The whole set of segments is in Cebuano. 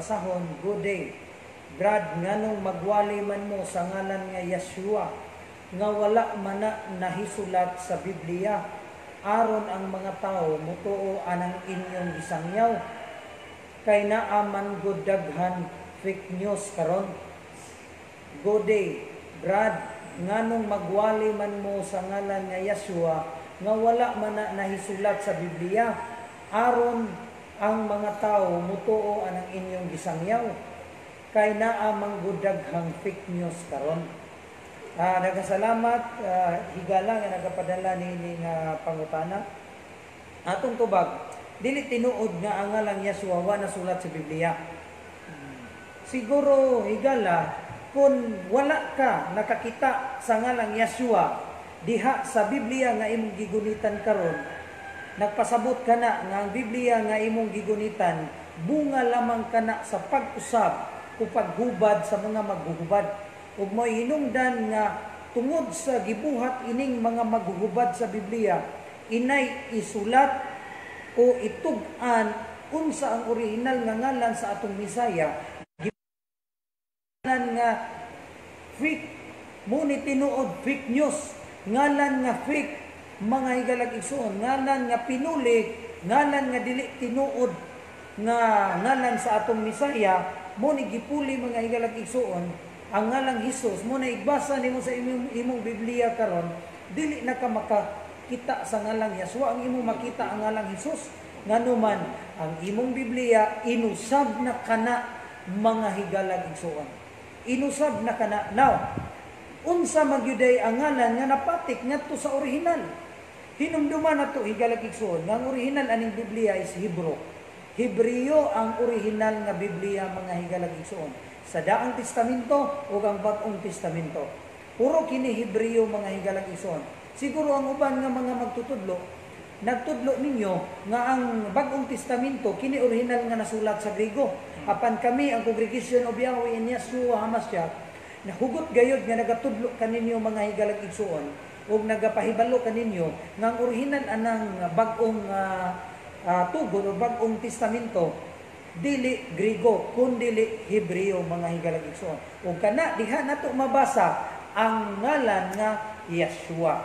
basahon. Good day. Brad, nganong magwali man mo sa ngalan nga Yeshua nga wala man na nahisulat sa Biblia aron ang mga tao mutuo anang inyong gisangyaw, kay naa man gud daghan fake news karon? Good day. Brad, nganong magwali man mo sa ngalan nga Yeshua nga wala man na nahisulat sa Biblia aron ang mga tao mutuo anang inyong gisangyaw, kay naa man gud daghang fake news karon? Daghang salamat, higala nga nagapadala niini nga pangutana. Atong tubag, dili tinuod nga ang ngalang Yeshua wa nasulat sa Biblia. Siguro, higala, kung wala ka nakakita sa ngalang Yeshua diha sa Biblia nga imong gigunitan karon, nagpasabot ka na nga ang Biblia nga imong gigunitan bunga lamang kana sa pag-usab o paghubad sa mga maghuhubad. Ug mo'y hinungdan nga tungod sa gibuhat ining mga maghuhubad sa Biblia, inay isulat o itug-an unsa ang orihinal nga ngalan sa atong Misaya, ngalan nga fake mo ni tinuod, fake news, ngalan nga fake, mga higalag igsuon, ngalan nga pinuli, ngalan nga dili tinuod nga ngalan sa atong Misaya mo ni gipuli, mga higalag igsuon, ang ngalang Hesus. Mo na igbasa nimo sa imong Biblia karon, dili na ka makakita sa ngalang Yeshua, ang imong makita ang ngalang Hesus, nganuman ang imong Biblia inusab na kana, mga higalag igsuon, inusab na kana. Now, unsa magyuday ang ngalan nga napatik ngadto sa orihinal? Hinumduman nato, higalag igsuon, nga ang orihinal aning Biblia is Hebrew. Hebreo ang orihinal nga Biblia, mga higalag igsuon, sa Daang Testamento ug ang Bag-ong Testamento. Puro kini Hebreo, mga higalag igsuon. Siguro ang uban nga mga magtutudlo nagtudlo ninyo nga ang Bag-ong Testamento kini orihinal nga nasulat sa Griego. Apan kami, ang Congregation of Yahweh in Yeshua Hamashiach, nahugot gayod nga nagatudlo kaninyo, mga higalag igsuon, ug nagapahibalo kaninyo nga ang orihinal anang bag-ong tugon o Bag-ong Testamento dili Griego kundili Hebreo, mga higalag igsuon. Ug kana diha nato mabasa ang ngalan nga Yeshua.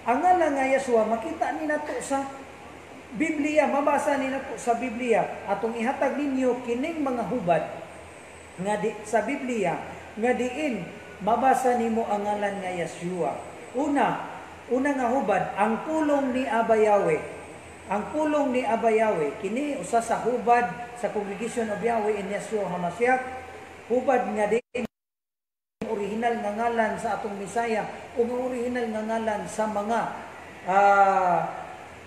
Ang ngalan nga Yeshua makita ni nato sa Biblia, mabasa ni nato sa Biblia. Atong ihatag ninyo kining mga hubad nga di, sa Biblia nga diin mabasa nimo ang ngalan nga Yeshua. Una nga hubad, ang pulong ni Abba Yahweh. Ang pulong ni Abba Yahweh, kini usa sa hubad sa Congregation of Yahweh in Yeshua Hamashiach, hubad nga diin orihinal nga ngalan sa atong Misaya o ang orihinal nga ngalan sa mga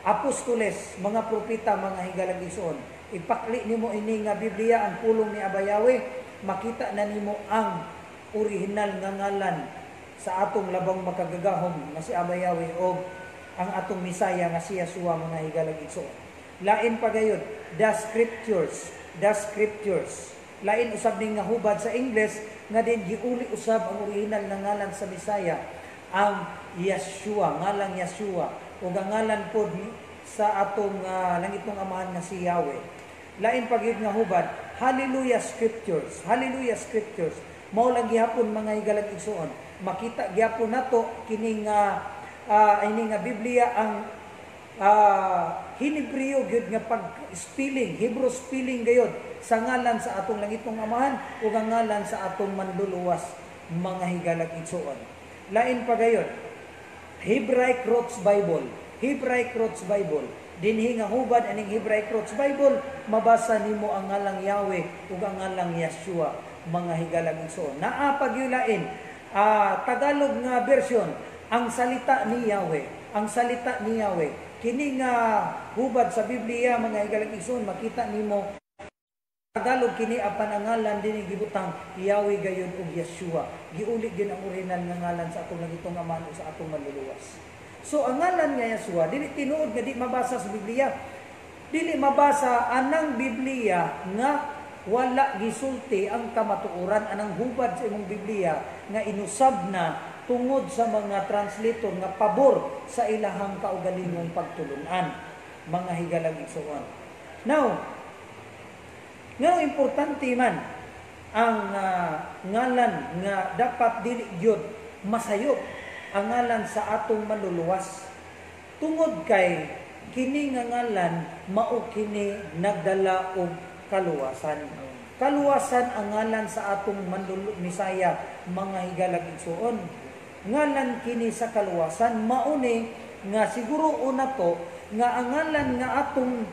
apostoles, mga propeta, mga higalag igsoon. Ipakli nimo ini nga Biblia, ang pulong ni Abba Yahweh, makita na nimo ang orihinal nga ngalan sa atong labang makagagahom nga si Abba Yahweh o ang atong Misaya nga si Yeshua, mga higalag igsoon. Lain pa gayud, the scriptures, the scriptures. Lain usab ning nga hubad sa English nga din giuli usab ang orihinal nga ngalan sa Misaya, ang Yeshua, ngalang Yeshua ug ang ngalan pod sa atong langitnong Amahan nga si Yahweh. Lain pa gyud nga hubad, Hallelujah Scriptures, Hallelujah Scriptures. Mao lang gihapon, mga higalag igsoon. Makita gihapon nato kining ini nga Biblia, ang Hebreo gyud nga pag-spelling, Hebrew spelling gayod sa ngalan sa atong langitnong Amahan ug ang ngalan sa atong Manluluwas, mga higalag igsoon. Lain pa gayod, Hebraic Roots Bible, Hebraic Roots Bible. Dinhi nga hubad aning Hebraic Roots Bible, mabasa nimo ang ngalang Yahweh ug ang ngalang Yeshua, mga higalag igsoon. Naa pa gyud lain, Tagalog nga version, ang salita ni Yahweh, ang salita ni Yahweh. Kini nga hubad sa Biblia, mga higalag igsoon, makita nimo Tagalog kini, apan ang ngalan dinhi gibutang Yahweh gayud ug Yeshua. Giuli gyud ang orihinal nga ngalan sa atong langitong Amahan ug sa atong Manluluwas. So ang ngalan nga Yeshua dili tinuod nga di mabasa sa Biblia. Dili mabasa anang Biblia nga wala gisulti ang kamatuoran anang hubad sa imong Biblia nga inusab na tungod sa mga translator nga pabor sa ilahang kaugalingong pagtulunan, mga higalang igsoon. Now, Nga importante man ang ngalan nga dapat dili gyud masayop ang ngalan sa atong manluluwas. Tungod kay kini nga ngalan mao kini nagdala og kaluwasan. Kaluwasan ang ngalan sa atong Misaya, mga higalag igsuon. Ngalan kini sa kaluwasan, mao ni nga siguro una to nga ang ngalan nga atong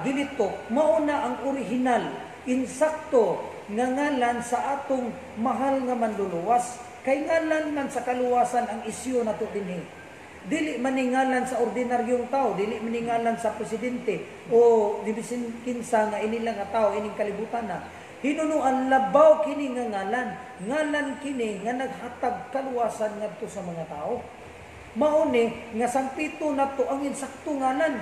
gilitok mao na ang orihinal, insakto nga ngalan sa atong mahal nga manluluwas. Kay ngalan man sa kaluwasan ang isyu nato dinhi. Dili man ni ngalan sa ordinaryong tao, dili man ni ngalan sa presidente o bisin kinsa nga inila nga tao ining kalibutan na. Hinunuan labaw kini nga ngalan, ngalan kini nga naghatag kaluwasan ngadto sa mga tao. Mao ni nga sangpito nato ang insakto ngalan,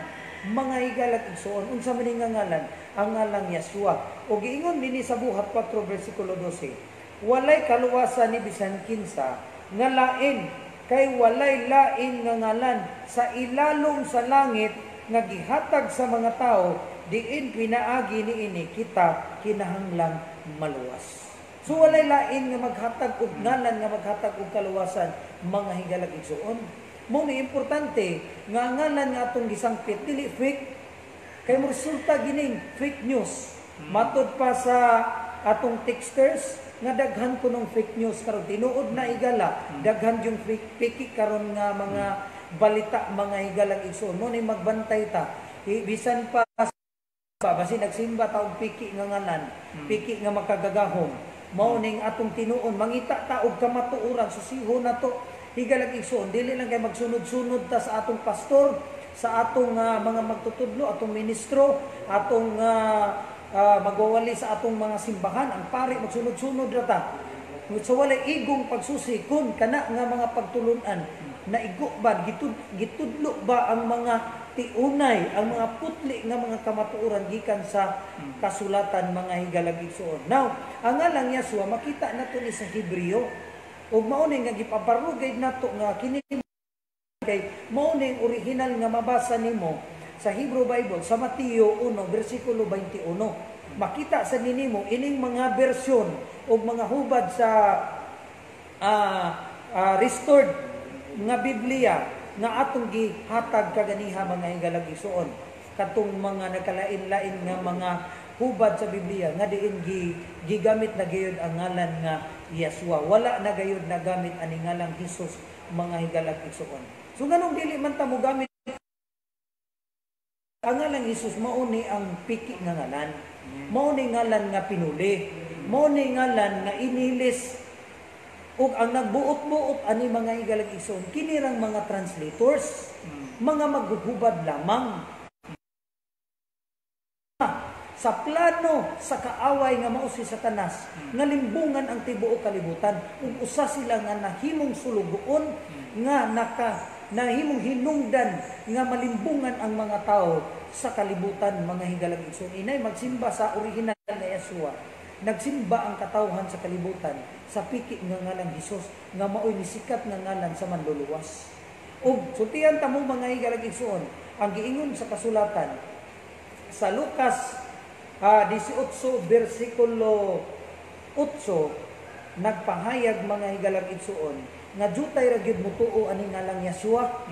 mga higalag igsuon. Unsa man nga ngalan? Ang ngalang Yeshua. O giingon dinhi sa Buhat 4 bersikulo 12, walay kaluwasan ni bisan kinsa nga lain, kay walay lain nga ngalan sa ilalom sa langit nga gihatag sa mga tao diin pinaagi niini kita kinahanglang maluwas. So walay lain nga maghatag og ngalan nga maghatag og kaluwasan, mga higalag igsuon. Mao ni importante nga ang ngalan nga atong gisangpit dili fake, kay mo resulta gining fake news. Matod pa sa atong texters nga daghan kunong fake news karon, tinuod na igala, daghan yung fake piki karon nga mga balita, mga higalag igsuon. Mo ni magbantay ta, bisan pa basi nagsimba ta og piki nga ngalan, piki nga makagagahom. Mao ning atong tinuon, mangita ta og kamatuoran, susiho nato, higalag igsuon. Dili lang kay magsunod-sunod ta sa atong pastor, sa atong mga magtutudlo, atong ministro, atong magwawali sa atong mga simbahan, ang pari, magsunod-sunod ra ta. So walay igong pagsusi kun kana nga mga pagtulunan na igo ba, gitudlo ba ang mga tiunay, ang mga putli nga mga kamatuoran gikan sa kasulatan, mga higalag igsuon. Now, ang ngalang Yeshua makita nato ni sa Hebreo, ug mao ni nga gipabarugay nato nga kini kay mao ni original nga mabasa nimo sa Hebrew Bible sa Mateo 1 bersikulo 21. Makita sa ninimo ining mga bersyon ug mga hubad sa restored nga Biblia nga atong gihatag kaganiha, mga higalag igsuon, katong mga nagkalain-lain nga mga hubad sa Biblia nga diin gigamit na gayud ang ngalan nga Yeshua. Wala na gayud nagamit ani ngalang Hesus, mga higalag igsuon. So nganong dili man ta mo gamit ang ngalang Hesus? Mao ni ang piki nga ngalan, mao ni ngalan nga pinuli, mao ni ngalan nga inilis. Ug ang nagbuot-buot ani, mga higalag igsuon, kinirang mga translators, mga maghuhubad lamang sa plano sa kaaway nga mao si Satanas nga limbungan ang tibuok kalibutan. Ug usa sila nga nahimong sulugoon nga nahimong hinungdan nga malimbungan ang mga tao sa kalibutan, mga higalag igsuon. Inay magsimba sa original na Yeshua, nagsimba ang katawhan sa kalibutan sa piki nga ngalang Hesus nga maoy nisikat nga ngalan sa manluluwas. Ug sultihan ta mo, mga higalag igsuon, ang giingon sa kasulatan sa Lucas 18 bersikulo 8, nagpahayag, mga higalag igsuon, nga jutay ra gyud motuo ani ngalang Yeshua.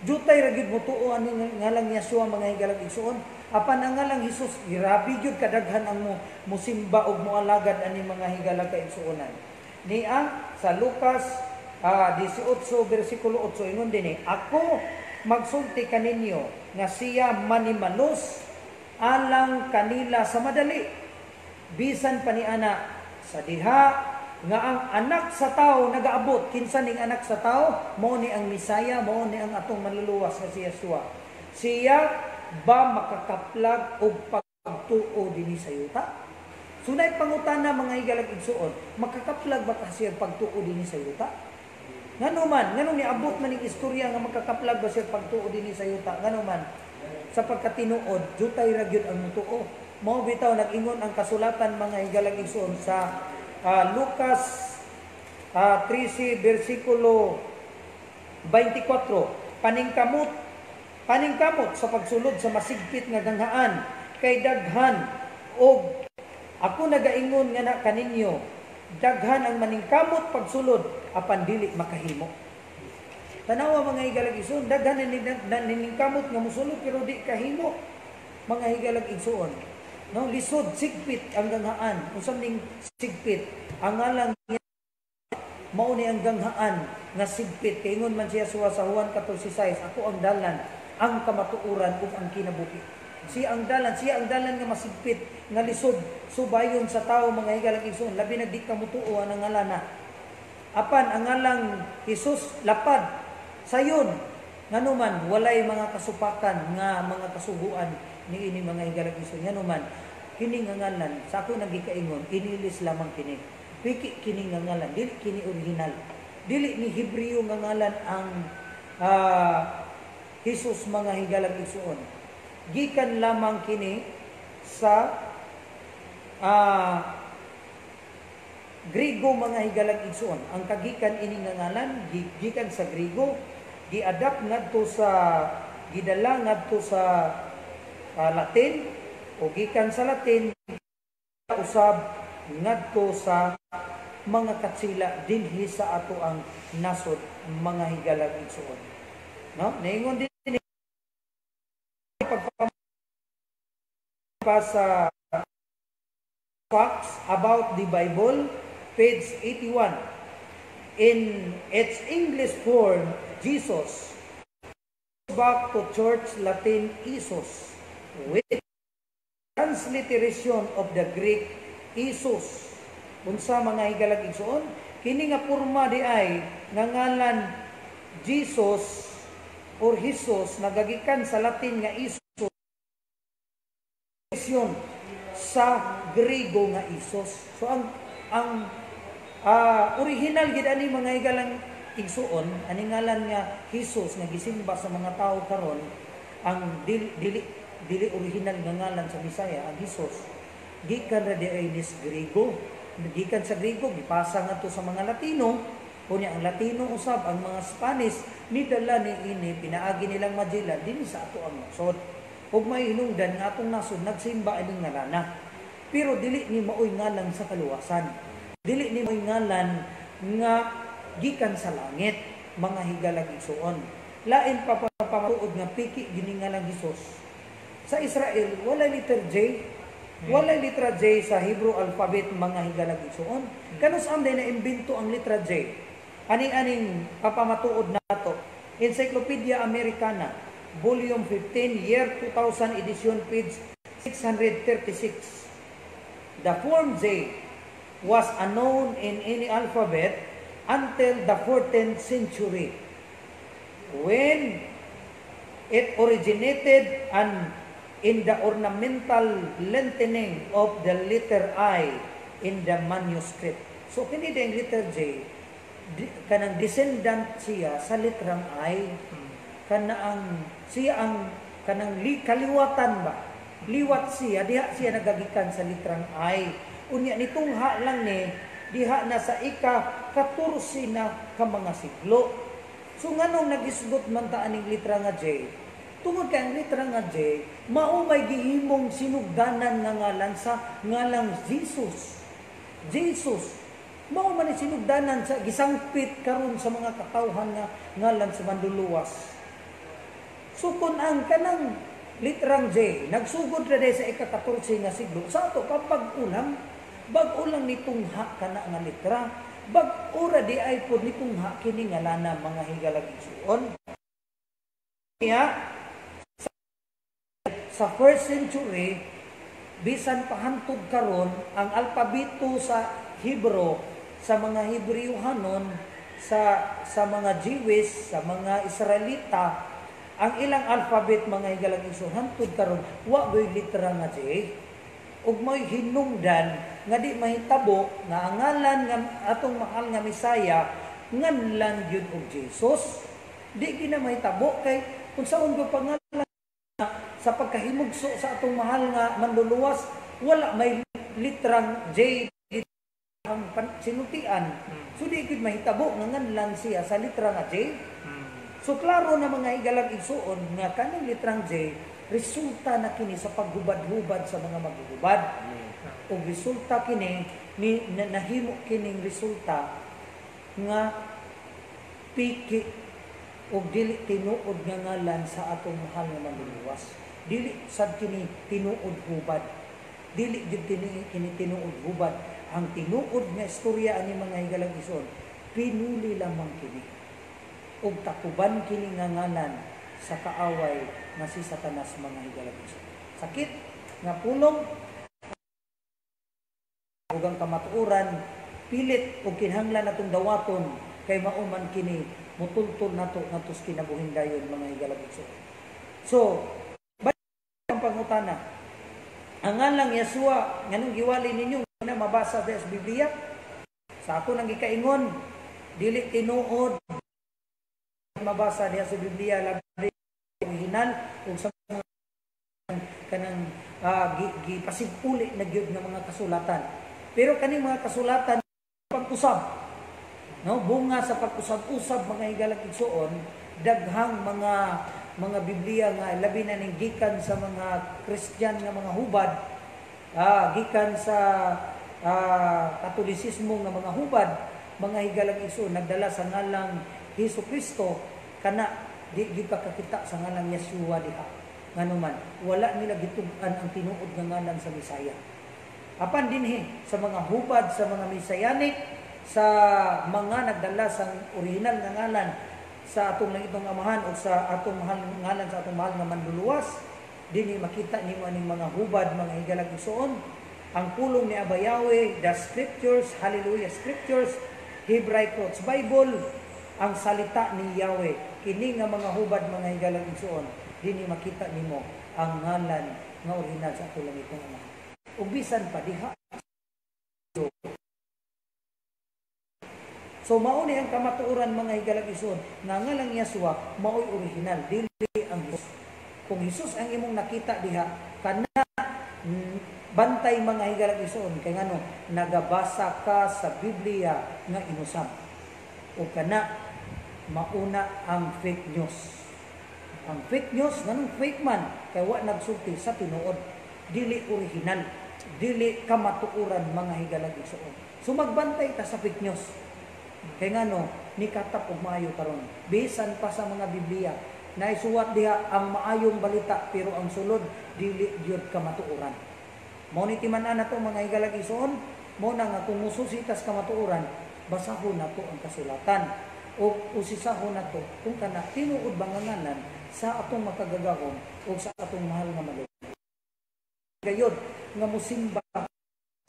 Jutay ra gyud motuo ani ngalang Yeshua, mga higalag igsuon. Apan ang ngalang Hesus, grabe gyud kadaghan ang musimba og moalagad ani, mga higalag kaigsuonan. Niya sa Lucas 18 bersikulo 8, ingon dinhi, "Ako magsulti kaninyo nga siya manimalos alang kanila sa madali. Bisan pa niana sa diha nga ang Anak sa Tao nagaabot." Kinsa ning Anak sa Tao? Mao ni ang Misaya, mao ni ang atong manluluwas nga si Yeshua. "Siya ba makakaplag og pagtuo dinhi sa yuta?" So naay pangutana, mga higalag igsuon, makakaplag ba kasi ang pagtuo dinhi sa yuta? Ngano man, nganong niabot man ning istorya nga makakaplag ba siya pagtuo dinhi sa yuta? Ngano man, sa pagkatinuod, jutay ra gyud ang mutuo. Mao bitaw nag-ingon ang kasulatan, mga higalag igsuon, sa Lucas 13 bersikulo 24, "Paningkamot paningkamot sa pagsulod sa masigpit nga ganghaan, kay daghan Og ako nagaingon nga na kaninyo, daghan ang maningkamot pagsulod apan dili makahimo. Tanawa, mga higalag igsuon, daghan na niningkamot nga mosulod pero di kahimo, mga higalag igsuon. No, lisod, sigpit ang ganghaan. Unsa ning sigpit? Ang ngalan niya mao ni ang ganghaan nga sigpit. Kay ingon man siya suwa sa Juan 14:6, "Ako ang dalan, ang kamatuoran ug ang kinabuhi." Siya ang dalan, siya ang dalan nga masigpit, nga lisod subayon sa tao, mga higalag igsuon, labi na di ka mutuo ang ngalana. Apan ang ngalang Jesus lapad sayon, nganuman walay mga kasupakan nga mga kasuguan niini, mga higalag igsuon. Nganuman kini nga ngalan, sa ako nagikaingon, inilis lamang kini. Piki kini nga ngalan, dili kini original. Dili ni Hebreo nga ngalan ang Jesus, mga higalag igsuon. Gikan lamang kini sa Grigo, mga higalag igsuon. Ang kagikan ini nga ngalan gikan sa Grigo, giadapt ngadto sa, gidala ngadto sa Latin, o gikan sa Latin usab ngadto sa mga katsila dinhi sa ato ang nasod, mga higalag igsuon. No? Naingon din pa sa Facts About the Bible, page 81. In its English form, Jesus, back to Church Latin Isus, with transliteration of the Greek Isus. Unsa, mga higalag igsuon, kini nga porma di ay nga ngalan Jesus or Jesus nagagikan sa Latin nga Isus sa Griego nga Isos. So ang original gid ani, mga higalang igsuon, ani ngalan nga Jesus nga gisimba sa mga tao karon, ang dili, dili dili original nga ngalan sa Bisaya ang Jesus. Gikan ra di ay nis Griego. Gikan sa Griego, gipasa ngadto sa mga Latino. Unya ang Latino usab, ang mga Spanish, nidala ni ini pinaagi nilang Magellan dinhi sa ato ang nasod. Ug may hinungdan nga atong nasod nagsimba ining ngalana. Pero dili ni maoy ngalan sa kaluwasan. Dili ni maoy ngalan nga gikan sa langit, mga higalag igsuon. Lain pa pamatuod nga piki gini ngalang Hesus. Sa Israel, wala letter J. Wala letra J sa Hebrew alphabet, mga higalag igsuon. Kanus-a man na imbento ang letra J? Ani-aning papamatuod nato. Encyclopedia Americana, Volume 15, Year 2000 edition, page 636. The form J was unknown in any alphabet until the 14th century, when it originated and in the ornamental lengthening of the letter I in the manuscript. So kini ding letter J, kanang descendant siya sa litrang I. Kana ang siya ang kanang kaliwatan ba? Liwat siya, diha siya nagagikan sa litrang I. Unya nitungha lang ni diha na sa ika-14 na ka mga siglo. So nganong nagisgot man ta aning litra nga J? Tungod kay ang litra nga J, mao may gihimong sinugdanan nga ngalan sa ngalang Jesus. Jesus. Mao man ni sinugdanan sa gisangpit karon sa mga katawhan nga ngalan sa Manduluwas. So kung ang kanang litrang J nagsugod ra sa ika-14 nga siglo, sa ato pa bag-o lang, bag-o lang nitungha kana nga litra, bag-o ra di ay pod nitungha kini ngalana, mga higalag igsuon. Kaya sa first century bisan pahantod karon, ang alpabeto sa Hebrew, sa mga Hebreo-hanon, sa mga Jewish, sa mga Israelita, ang ilang alphabet, mga higalag igsoon, hantod karon wa goy litra nga J. Ug may hinungdan nga di mahitabo nga ang ngalan nga atong mahal nga Mesaya nganlan gyud og Jesus. Di gina mahitabo kay kung saon ko pangalan sa pagkahimugso sa atong mahal nga Manduluwas, wala may litrang J ang sinultian. So di gyud mahitabo nga nganlan siya sa litra nga J. So klaro na, mga higalag igsuon, nga kanang litrang J, resulta na kini sa paghubad-hubad sa mga maghubad. Ug resulta kini ni nahimo kining resulta nga piki ug dili tinuod nga ngalan sa atong mahal nga Manluluwas. Dili sad kini tinuod hubad. Dili jud kini tinuod hubad. Ang tinuod nga istorya ani, mga higalang igsoon, pinuli lamang kini. Ug takuban kini nga ngalan sa kaaway nga si Satanas, mga higalang igsoon. Sakit nga pulong ug ang kamatuoran, pilit ug kinahanglan natong dawaton kay mao man kini mutultol nato ngadto sa kinabuhing dayon, mga higalang igsoon. So, ang pangutana, ang ngalang Yeshua, nganong giwali ninyo na mabasa sa Biblia? Sa ako nang gikaingon, dili tinuod mabasa diha sa Biblia, labi original ug sa mga kanang gipasigpuli na gyud nga mga kasulatan. Pero kaning mga kasulatan pag-usab, no, bunga sa pag-usab-usab, mga higalang igsoon, daghang mga Biblia nga labi na ning gikan sa mga Christian nga mga hubad, gikan sa Katolisismo nga mga hubad, mga higalang igsoon, nagdala sa ngalang Hesus Kristo, kana di gyud ka kakita sa ngalang Yeshua diha. Nganuman wala nila gitug-an ang tinuod nga ngalan sa Mesaya. Apan dinhi sa mga hubad, sa mga Messianic, sa mga nagdala sa original nga ngalan sa atong langitong Amahan o sa atong mahal ngalan sa atong mahal nga Manluluwas, dinhi makita nimo aning mga hubad, mga higalang igsoon, ang pulong ni Abba Yahweh, the Scriptures, Hallelujah Scriptures, Hebraic Roots Bible, ang salita ni Yahweh. Kini nga mga hubad, mga higalang igsoon, dinhi makita nimo ang ngalan nga original sa atong langitong Amahan. Ug bisan pa diha. So mao ni ang kamatuoran, mga higalang igsoon, nga ngalang Yeshua mao'y original, dili ang Jesus. Kung Jesus ang imong nakita diha, kana bantay, mga higalang igsoon, kay ngano nagabasa ka sa Biblia nga inusab. O kana mauna ang fake news. Ang fake news, nganong fake man? Kay wa nagsulti sa tinuod, dili original, dili kamatuoran, mga higalang igsoon. So magbantay ta sa fake news. Kay ngano nikatap og maayo karon. Bisan pa sa mga Biblia, naisuwat diha ang maayong balita pero ang sulod dili gyud kamatuoran. Mao ni timan-an nato, mga higalang igsoon, mao na nga kung mususi tas kamatuoran, basahon nato ang kasulatan o usisahon nato kung kana tinuod ba nga ngalan sa atong makagagahom o sa atong mahal nga Manluluwas. Gayod nga musimba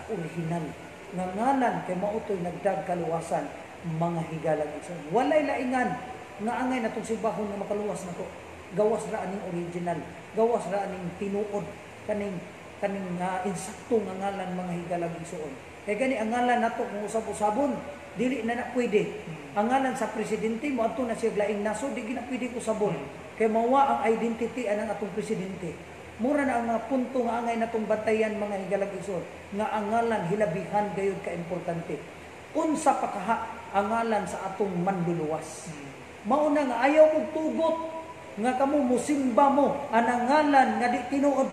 original nga ngalan kay mao to'y nagdag kaluwasan, mga higalang igsoon. Walay laingan nga angay natong simbahon nga makaluwas nato. Gawas ra aning original, gawas ra aning tinuod, kaning kaning insakto nga ngalan, mga higalang igsoon. Kay gani ang ngalan nato kung usab-usabon, dili na na pwede. Ang ngalan sa presidente mo adto na siya laing nasod, di na pwede usabon. Kay mawa ang identity anang atong presidente. Mura na ang mga punto nga angay natong bantayan, mga higalang igsoon, nga ang ngalan hilabihan gayud ka importante. Unsa pa kaha ang ngalan sa atong Manluluwas. Mao na nga ayaw mong tugot nga kamo musimba mo anang ngalan nga di tinuod,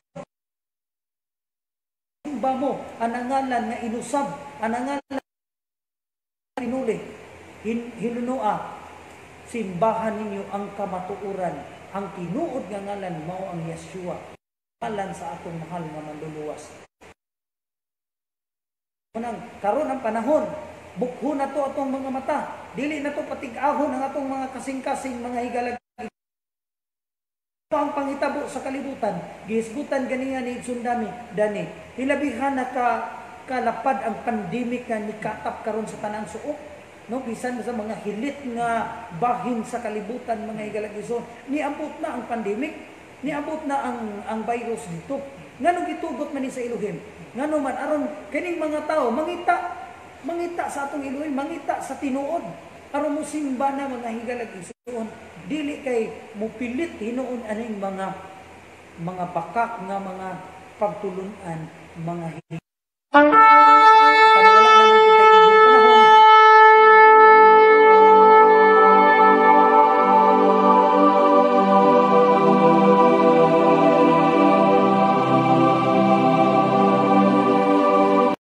simba mo anang ngalan nga inusab, anang ngalan pinuli. Hinunua, simbahan ninyo ang kamatuoran, ang tinuod nga ngalan mao ang Yeshua, ngalan sa atong mahal nga Manluluwas. Unang karon ang panahon, bukho na to atong mga mata, dili na to patig-ahon ang atong mga kasing-kasing, mga higalag. Ang panghitabo sa kalibutan, gihisgutan ganiya ni Sundami dani, hilabihan na ka kalapad ang pandemic nga nikatap karon sa tanang suok, no, bisan sa mga hilit nga bahin sa kalibutan, mga higalag igsoon, niabot na ang pandemic, niabot na ang virus dito. Nganong gitugot man ni sa Elohim? Ngano man aron kining mga tao mangita mangita sa atong Elohim, mangita sa tinuod aron mosimba na, mga higalag igsoon. Dili kay mupilit hinuon aning mga bakak nga mga pagtulunan, mga